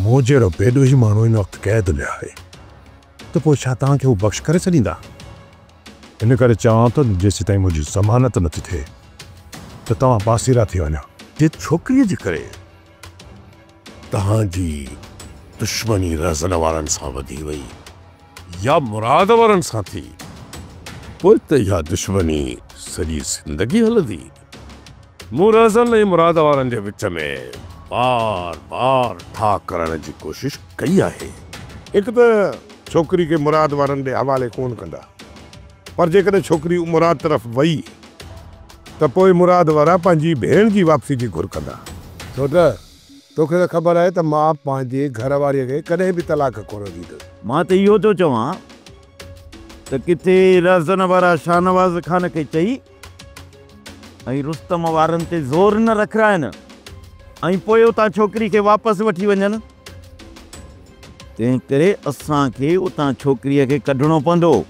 مون جهڙو بيڏوهي ماڻهو هن وقت قيد ۾ آهي ته پوء ڇا توهان کي هو بخش ڪري ڇڏيندا؟ ان ڪري چوان ٿو ته جيسيتائين منهنجي ضمانت نٿي ٿئي ته توهان پاسيرا ٿي وڃو. جي ڇوڪريء جي ڪري توهان جي دشمني رهزن وارن سان وڌي وئي يا مراد وارن سان ٿي، پوء ته اها دشمني سڄي زندگي هلندي. مون رهزن ۽ مراد وارن جي وچ ۾ بار بار ٺاهه ڪرائڻ جي ڪوشش ڪئي آهي. هڪ ته ڇوڪري کي مراد وارن ڏي حوالي ڪونه ڪندا، پر جيڪڏهن ڇوڪري مراد طرف وئي ته پوء مراد وارا پنهنجي ڀيڻ جي واپسي جي گهر ڪندا. ڇو ته توکي ته خبر آهي ته مان پنهنجي گهر واريء کي ڪڏهن به طلاق ڪونه ڏيندس. مان ته اهو ٿو چوان ته ڪٿي رهزن وارا شاهنواز خان کي چئي ۽ رستم وارن تي زور نه رکرائن ۽ پوء اتان ڇوڪري کي واپس وٺي وڃن. تنهنڪري اسان کي اتان ڇوڪريء کي ڪڍڻو پوندو.